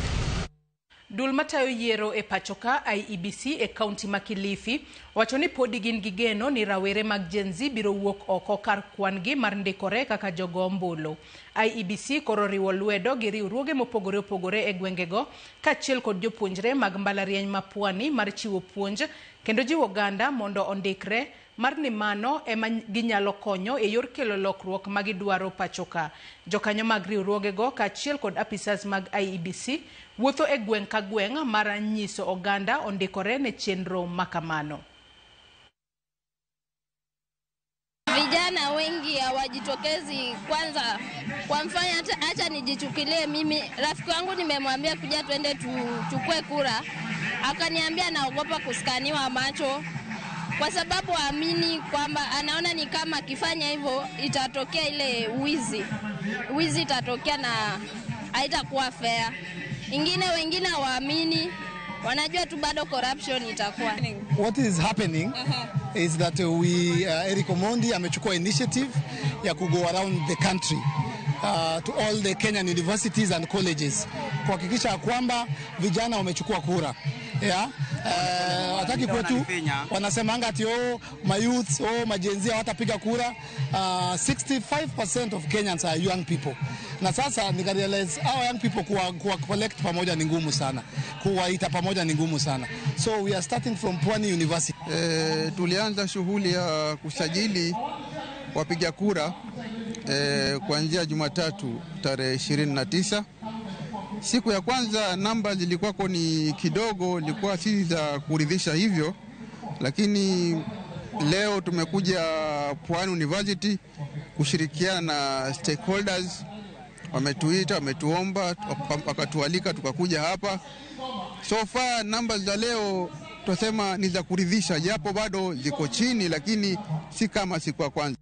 [SPEAKER 1] Dul matayo yiero e pachoka IEBC e kaunti ma Kilifi wacho ni podi gin gi geno ni rawere mag Gen Z biro wuok oko kar kwan gi mar ndikore kaka jogo ombulu. IEBC koro riwo lwedo gi riwruoge mopogore opogore e gwengego kaachiel kod jopuonjre mag mbalariany ma Pwani mar chiwo puonj kendo jiwo oganda mondo ondikre mar ni mano ema ginyalo konyo e yor kelo lokruok ma gidwaro pacho ka. Jokanyo mag riwruogego kaachiel kod apisas mag IEBC wuotho e gweng' ka gweng' mar nyiso oganda ondikore ne chenro makamano.
[SPEAKER 3] Vijana wengi hawajitokezi. Kwanza, kwa mfano, hata nijichukulie mimi, rafiki wangu nimemwambia kuja twende tuchukue kura, akaniambia naogopa kuskaniwa macho kwa sababu haamini kwamba, anaona ni kama akifanya hivyo itatokea ile wizi, wizi itatokea na haitakuwa fair. Ingine wengine hawaamini, wanajua tu bado corruption itakuwa.
[SPEAKER 16] What is happening is that we Eric Omondi amechukua initiative ya ku go around the country to all the Kenyan universities and colleges kuhakikisha kwamba vijana wamechukua kura. Yeah? Hataki kwetu wanasemanga ati, "Oh, my youths, oh, ma-Gen Z hawatapiga kura." 65% of Kenyans are young people. Na sasa nikarealize our young people kuwa collect pamoja ni ngumu sana. Kuwaita pamoja ni ngumu sana. So we are starting from Pwani University.
[SPEAKER 17] Tulianza shughuli ya kusajili wapiga kura kuanzia Jumatatu tarehe 29. Siku ya kwanza namba zilikuwako ni kidogo, ilikuwa si za kuridhisha hivyo, lakini leo tumekuja Pwani University kushirikiana na stakeholders, wametuita, wametuomba, wakatualika tukakuja hapa. So far namba za leo tunasema ni za kuridhisha, japo bado ziko chini, lakini si kama siku ya kwanza.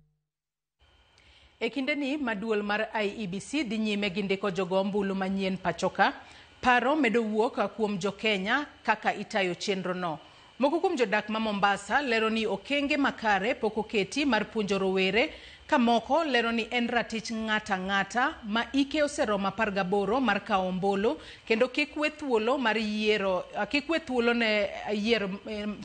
[SPEAKER 1] E kindeni ma duol mar IEBC dhi nyime gi ndiko jogo ombulu manyien pachoka, paro medo wuok kuom jokenya kaka itayo chenro no. Moko kuom jodak ma Mombasa lero ni okenge makare pok oketi mar puonjo rowere, ka moko lero ni en ratich ng'ata ng'ata ma ike oseromo 18 mar kawo ombulu kendo kik we thuolo mar yiero, kik we thuolo ne yiero,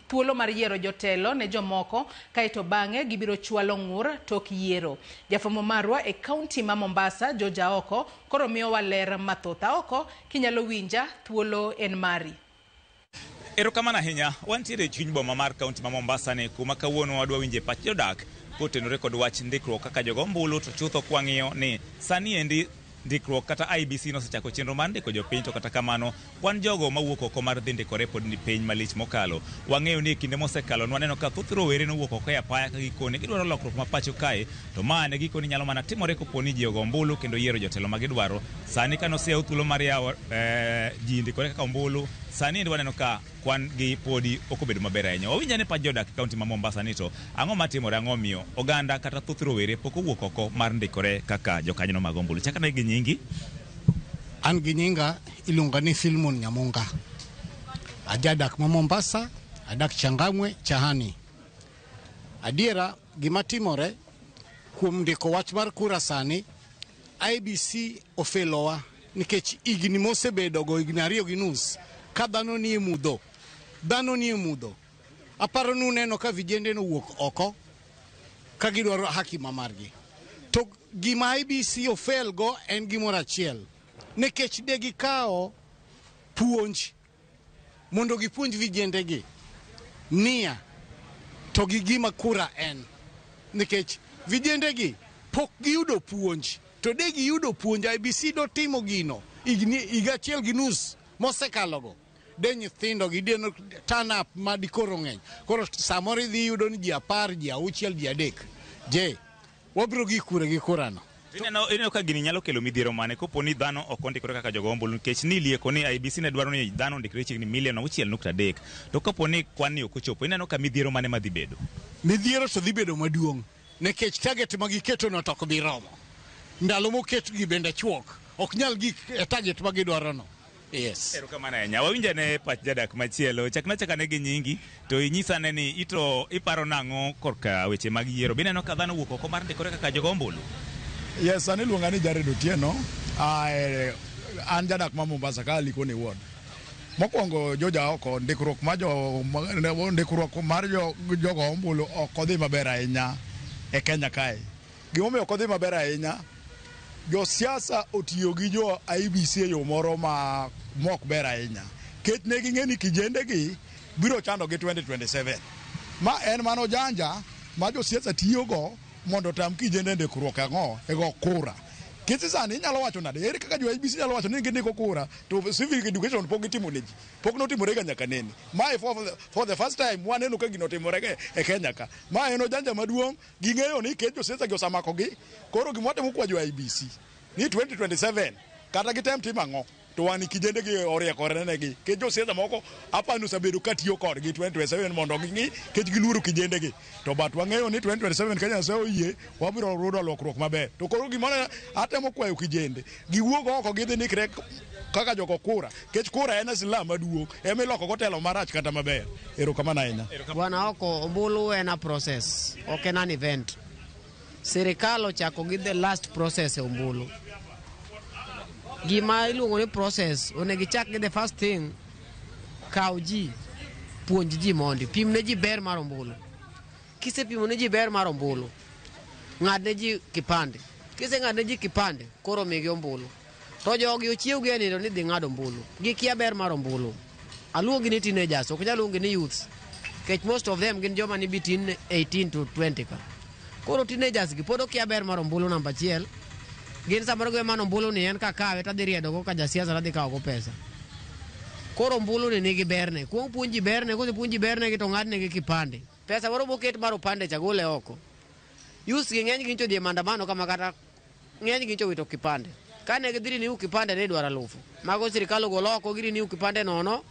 [SPEAKER 1] thuolo mar yiero jotelo ne jomoko, kaeto bang'e gibiro chwalo ng'ur tok yiero. Jafwambo marwa e kaunti ma Mombasa, George Aoko, koro miyowa ler mathoth. Aoko, kinyalo winja, thuolo en mari.
[SPEAKER 18] Erokamano ahinya. Wantiere e chuny boma mar kaunti ma Mombasa ni kuma kawuono wadwa winje pach jodak kotenore kod wach ndikruok kaka jogo ombulu, to chutho kwang'iyo ni sani endi ndikruok kata IEBC nosechako chenro mar ndiko jopiny, to kata kamano wan jogo mawuok oko mar dhi ndikore pod ni piny malich mokalo. Wang'eyo ni e kinde mosekalo nwaneno ka thoth rowere nowuok oko e apaya ka gikone gidwaro lokruok ma pacho kae, to ma ne gikone nyalo mana timore kopo ni ji ogo ombulu kendo yiero jotelo ma gidwaro. Sani ka noseyaw thuolo mar yawo ji ndikore kaka ombulu, sani endi waneno ka kwan gi podi ok obedo maber ahinya. Wawinj ane pach jodak e kaunti ma Mombasa ni to ang'o matimore, ang'o miyo oganda kata thoth rowere pok owuok oko mar ndikore kaka jokanyono mag ombulu. Chak ane gi nyingi.
[SPEAKER 19] An gi nyinga iluonga ni Filmon Nyamunga. Ajadak ma Mombasa, adak Changamwe, Chahani. Adiera gima timore kuom ndiko wach mar kura sani, IEBC ofelowa nikech higni mosebedogo, higni 2.5, ka dhano nie mudho. Dhano nie mudho. Aparo ni uneno ka vijende nowuok oko ka gidwaro haki ma margi. To gima IEBC ofel go en gimoro achiel. Nikech de gikawo puonj mondo gipuonj vijendegi nia to gi gima kura en. Nikech vijendegi pok giyudo puonj, to de giyudo puonj, IEBC dotimo gino higa 1.5 mosekalogo. De nyithindo gi de turn up ma dikoro ng'eny. Koro samoro idhi yudo ni ji 10, ji 6, ji 3. Je, wabiro gi kure gi kurano?
[SPEAKER 18] Ineno ka gini nyalo kelo midhiero mane kopo ni dhano ok ondikore kaka jogo ombulu, nikech ni lieko ni IEBC ne dwaro ni dhano ondikre chiegni milion 6.3, to kapo ni kwan ni ok ochopo, ineno ka midhiero mane madhi bedo?
[SPEAKER 19] Midhiero to dhi bedo maduong' nikech target ma giketo no to ok bi romo. Ndalo moket gi bende chuok, ok nyal gik e target ma gidwaro no. Yes.
[SPEAKER 18] Erokamano ahinya. Wawinj ane pach jadak machielo. Chakna chakane gi nyingi to inyisa ane ni ito iparo nang'o korka weche mag yiero. Be ineno ka dhano wuok oko mar ndikore kaka jogo ombulu?
[SPEAKER 21] Yes, an iluonga ni Jared Otieno. An jadak ma Mombasa ka Likoni Ward. Mokwongo George Aoko, ndikruok mar jogo ombulu ok odhi maber ahinya e Kenya kae. Gimomiyo ok odhi maber ahinya, josiasa otiyo gi jo IEBC e yo moro ma mok ber ahinya. Kech ne ging'e ni kijende gi biro chando gi 2027. Ma en mano janja ma josiasa tiyogo mondo otam kijende ndikruok ang'o e go kura. Kesi sani inyalo wacho nade? Ere kaka jo IEBC nyalo wacho ni gindiko kura to civic education pok gitimo ne ji? Pok notimore ga nyaka nene. Mae for the first time waneno ka gino otimore ga e Kenya ka. Ma en ojanja maduong' ging'eyo ni kech josiasa gi osemako gi. Koro gima watemo kwa jo IEBC ni 2027 kata gitem timo ang'o to wan kijende gi oriekore negi. Kech josiasa moko apani osebedo ka tiyo kodgi 2027 mondo ging'i kech giluoro kijende gi. To but wang'eyo ni 2027 ka Nyasaye oyie wabiro yudo lokruok maber. To koro gimoro atemo kwayo kijende giwuog oko gidhi ndikre kaka jogo kura. Kech kura en silaha maduong' ema iloko go telo marach kata maber. Erokamano ahinya.
[SPEAKER 4] Bwana oko ombulu en a process, ok en an event. Sirikal ochako gi the last process e ombulu. Gima iluongo ni process onego ichak gi the first thing, kaw ji, puonj ji mondi, pim ne ji ber mar ombulu. Kisepimo ne ji ber mar ombulu, ng'ad ne ji kipande. Kiseng'ad ne ji kipande, koro migi ombulu. To jogi ochiew gi e nindo ni dhi ng'ado ombulu. Gikia ber mar ombulu. Aluongi ni teenagers, ok nyal luongi ni youths. Nikech most of them gin joma ni between 18 to 20 ka. Koro teenagers gi pod okia ber mar ombulu namba achiel. Gin samoro giwe mana ombulu ni en kakawe tadhi riedo go ka jasiasa tadhi kawo go pesa. Koro ombulu ni nigi berne. Kuong puonj ji berne, kosepuonj ji berne gi to ng'adnegi kipande. Pesa moro moket mar opande cha gole oko. Youths gi ng'eny gi nyocha odhi e maandamano kama kata ng'eny gi nyocha owito kipande. Kane gidhi renew kipande ne idwaro alufu. Mago sirikal ogolo oko gi renew kipande nono.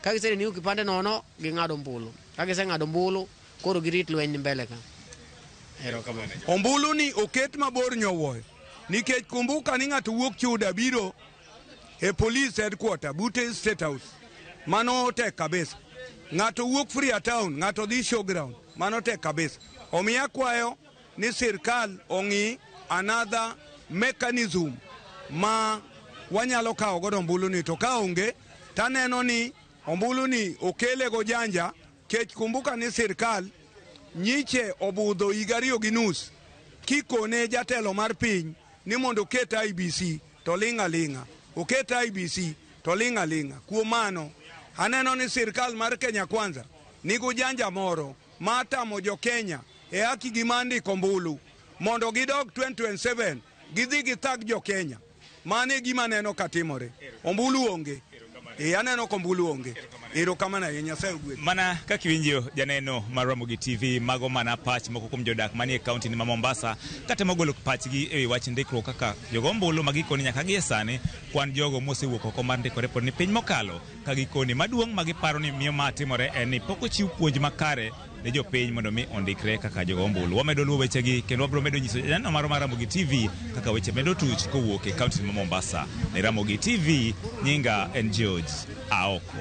[SPEAKER 4] Ka gise renew kipande nono, ging'ado ombulu. Ka giseng'ado ombulu, koro girit lweny mbele ka. Erokamano.
[SPEAKER 22] Ombulu ni oket mabor nyowuoyo. Nikech kumbuka ni ng'ato wuok chuda biro e police headquarter bute State House. Mano tek kabisa. Ng'ato wuok Free Town, ng'ato dhi showground. Mano tek kabisa. Omiyo akwayo ni sirkal ong'i another mechanism ma wanyalo kawo godo ombulu ni, to ka onge taneno ni ombulu ni okele go janja kech kumbuka ni sirkal nyiche obudho higa 2.5 kikone jatelo mar piny ni mondo oket IEBC to ling' aling'a, oket IEBC to ling' aling'a. Kuom mano aneno ni sirkal mar Kenya Kwanza nigo janja moro ma tamo jo Kenya e haki gi mar ndiko ombulu mondo gidog 2027 gidhi githag jo Kenya. Mano e gima aneno ka timore. Ombulu onge. E aneno ka ombulu onge. Erokamano ahinya, Nyasaye ogwedhi.
[SPEAKER 18] Mana kaka iwinjo janeno mar Ramogi TV, mago mana pach moko kuom jodak manie kaunti ma Mombasa katemo golo pachgi e wi wach ndikruok kaka jogo ombulu ma gikoni nyaka gie sani kwan jogo mosewuok oko mar ndikore pod ni piny mokalo ka gikoni maduong' ma giparo ni miyo ma timore en ni pok ochiw puonj makare ne jopiny mondo mi ondikre kaka jogo ombulu. Wamedo luwo wechegi kendo wabiro medo nyiso janeno marwa mar Ramogi TV kaka weche medo tuch kowuok e kaunti ma Mombasa. Ne Ramogi TV, nyinga en George Aoko.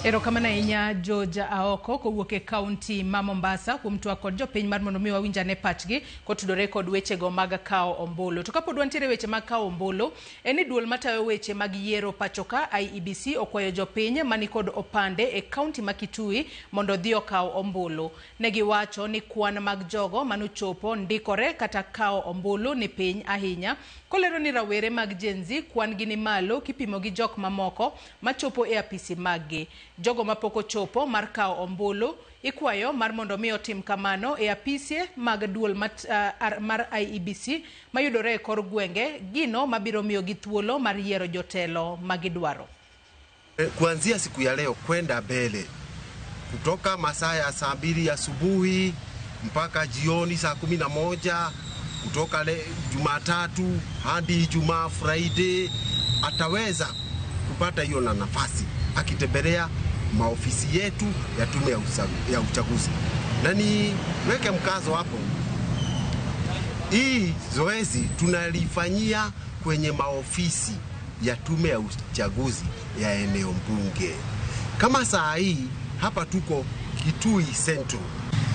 [SPEAKER 1] Erokamano ahinya George Aoko kowuok e kaunti ma Mombasa kuom twak kod jopiny mar mondo mi wawinj ane pachgi kotudore kod wechego mag kawo ombulu. To kapod wantiere weche mag kawo ombulu, en ni duol matayo weche mag yiero pachoka IEBC okwayo jopiny mani kod opande e kaunti ma Kitui mondo odhi okaw ombulu. Ne giwacho ni kwan mag jogo manochopo ndikore kata kawo ombulu ni piny ahinya. Kolero ni rawere mag Gen Z kwan gi ni malo kipimo gi jok mamoko machopo e apisi maggi. Jogo mapok ochopo mar kawo ombulu ikwayo mar mondo mi otim kamano e apise mag duol mar IEBC mayudore e kor gwenge, gino mabiro miyogi thuolo mar yiero jotelo magidwaro.
[SPEAKER 23] Kuanzia siku ya leo kwenda mbele, kutoka masaa ya saa 2 asubuhi mpaka jioni saa 11, kutoka Jumatatu hadi Ijumaa Friday, ataweza kupata hiyo na nafasi akitembelea maofisi yetu ya tume ya uchaguzi. Na niweke mkazo hapo, hii zoezi tunalifanyia kwenye maofisi ya tume ya uchaguzi ya eneo bunge. Kama saa hii hapa tuko Kitui Central.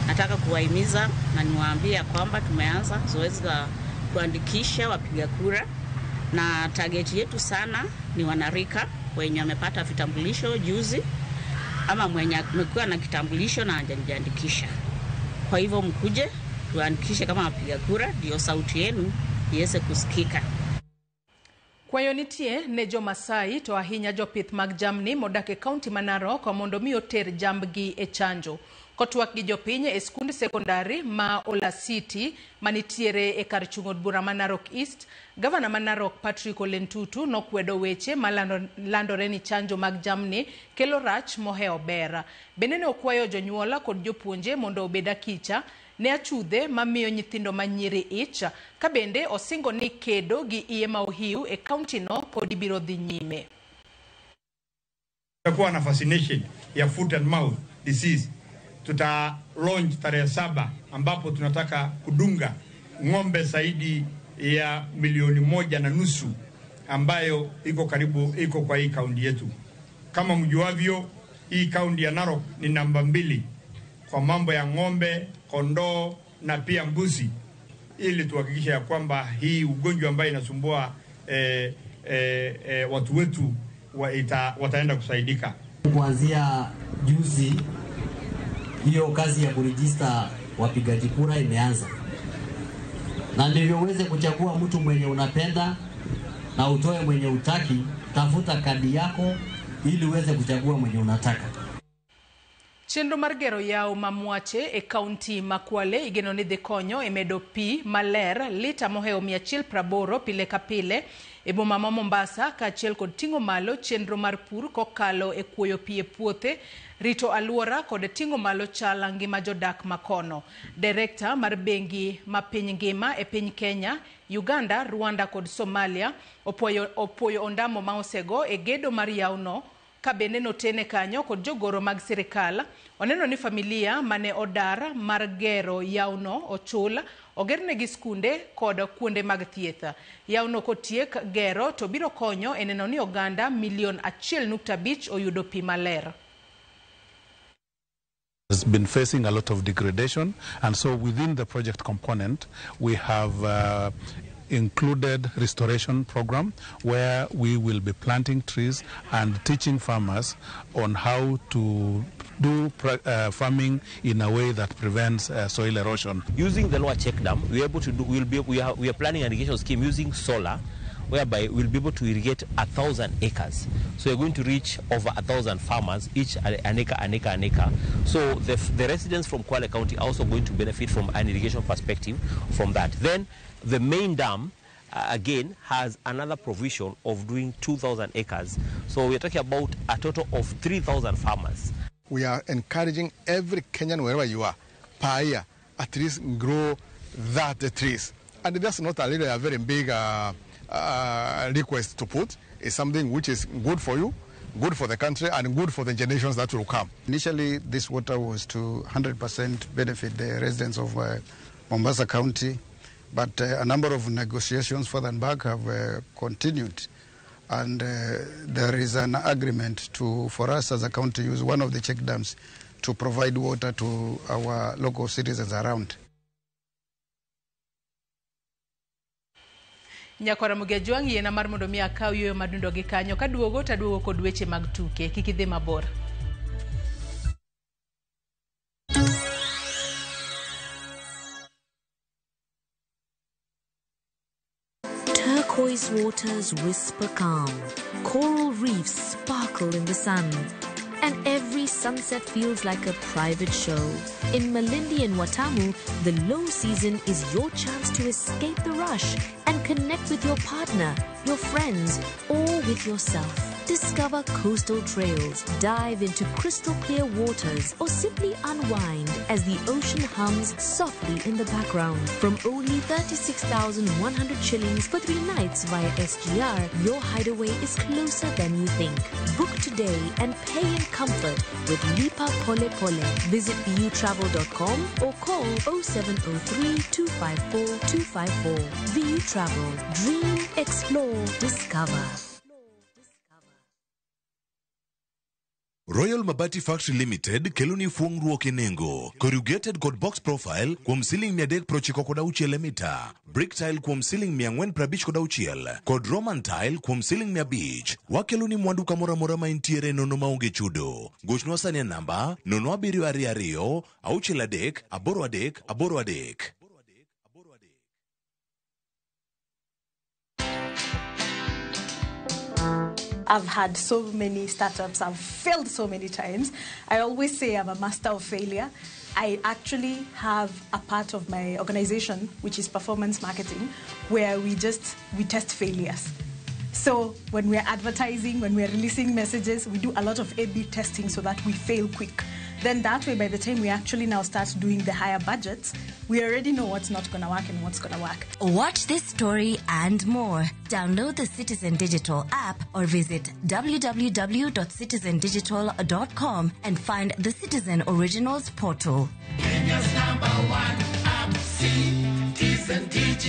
[SPEAKER 24] Nataka kuwahimiza na niwaambie kwamba tumeanza zoezi la kuandikisha wapiga kura, na target yetu sana ni wanarika wenye wamepata vitambulisho juzi ama mwenye amekuwa na kitambulisho na hajajiandikisha. Kwa hivyo mkuje tuandikishe kama wapiga kura, ndio sauti yenu iweze kusikika.
[SPEAKER 1] Kwayo nitie ne jo-Masai to ahinya jopith mag jamni modak e kaunti ma Narok mondo mi oter jambgi e chanjo. Kotwak gi jopiny e skund sekondari ma Olasiti manitiere e kar chung' od bura ma Narok East, gavana ma Narok Patrick Ole Ntutu nokwedo weche ma landore ni chanjo mag jamni kelo rach mohewo ber. Bende ne okwayo jonyuol kod jopuonje mondo obed akicha ne achudhe mamiyo nyithindo manyiri ich, ka bende osingo ni kedo gi iye ma ohiu e kaunti no pod biro dhi nyime.
[SPEAKER 2] Tutakuwa na vaccination ya foot and mouth disease. Tuta launch tarehe 7 ambapo tunataka kudunga ng'ombe zaidi ya 1.5 milioni ambayo iko karibu iko kwa hii kaunti yetu. Kama mjuavyo, hii kaunti ya Narok ni namba 2 kwa mambo ya ng'ombe, kondoo na pia mbuzi, ili tuhakikishe ya kwamba hii ugonjwa ambayo inasumbua watu wetu wataenda kusaidika.
[SPEAKER 5] Kuanzia juzi hiyo kazi ya kurejista wapigaji kura imeanza, na ndivyo uweze kuchagua mtu mwenye unapenda na utoe mwenye utaki. Tafuta kadi yako ili uweze kuchagua mwenye unataka.
[SPEAKER 1] Chenro mar gero yawo ma Mwache e kaunti ma Kwale igeno ni dhi konyo e medo pi maler lita mohewo 180 pile ka pile e boma ma Mombasa, kaachiel kod ting'o malo chenro mar pur kokalo e kuoyo pi e puothe, rito alwora kod ting'o malo chal ngima jodak makono. Direkta mar bengi ma piny ngima e piny Kenya, Uganda, Rwanda kod Somalia opuoyo ondamo ma osego e gedo mar yawono, ka bende notene kanyo kod jogoro mag sirikal. Oneno ni familia mane odar mar gero yawono ochul, ogernegi skunde kod kuonde mag thieth. Yawono kotiek gero to biro konyo e neno ni oganda 1.5 milion oyudo pi maler.
[SPEAKER 6] Has been facing a lot of degradation, and so within the project component we have included restoration program where we will be planting trees and teaching farmers on how to do farming in a way that prevents soil erosion.
[SPEAKER 7] Using the lower check dam, we are able to do. We are planning an irrigation scheme using solar, whereby we'll be able to irrigate 1,000 acres. So we're going to reach over 1,000 farmers, each an acre, an acre, an acre. So the residents from Kwale County are also going to benefit from an irrigation perspective from that. Then the main dam, again, has another provision of doing 2,000 acres. So we're talking about a total of 3,000 farmers.
[SPEAKER 25] We are encouraging every Kenyan, wherever you are, per year, at least grow that trees. And that's not a really a very big request to put. It's something which is good for you, good for the country, and good for the generations that will come.
[SPEAKER 26] Initially, this water was to 100% benefit the residents of Mombasa County, but a number of negotiations further and back have continued, and there is an agreement for us as a county to use one of the check dams to provide water to our local citizens around.
[SPEAKER 1] Nyakwara Mugejuang' yiena mar mondo mi akaw yueyo madundo gi kanyo kaduogo taduogo kod weche mag tuke. Kik idhi mabor.
[SPEAKER 27] Turquoise waters whisper calm, coral reefs sparkle in the sun, and every sunset feels like a private show. In Malindi and Watamu, the low season is your chance to escape the rush and connect with your partner, your friends, or with yourself. Discover coastal trails, dive into crystal clear waters, or simply unwind as the ocean hums softly in the background. From only 36,100 shillings for 3 nights via SGR, your hideaway is closer than you think. Book today and pay in comfort with Lipa Pole Pole. Visit vutravel.com or call 0703 254 254. VU Travel. Dream, explore, discover.
[SPEAKER 28] Royal Mabati Factory Limited keloni fuongruok e nengo. Corrugated kod box profile kuom siling 396 e mita, brick tile kuom siling 456 kod Roman tile kuom siling 500. Wakeloni mwandu kamoro amora ma intiere nono maonge chudo. Gochnwa sani e namba 0722 63 83 83.
[SPEAKER 8] I've had so many startups. I've failed so many times. I always say I'm a master of failure. I actually have a part of my organization, which is performance marketing, where we test failures. So when we're advertising, when we're releasing messages, we do a lot of A/B testing so that we fail quick. Then that way, by the time we actually now start doing the higher budgets, we already know what's not going to work and what's going to work.
[SPEAKER 9] Watch this story and more. Download the Citizen Digital app or visit www.citizendigital.com and find the Citizen Originals portal.
[SPEAKER 10] Kenya's number one app, Citizen Digital.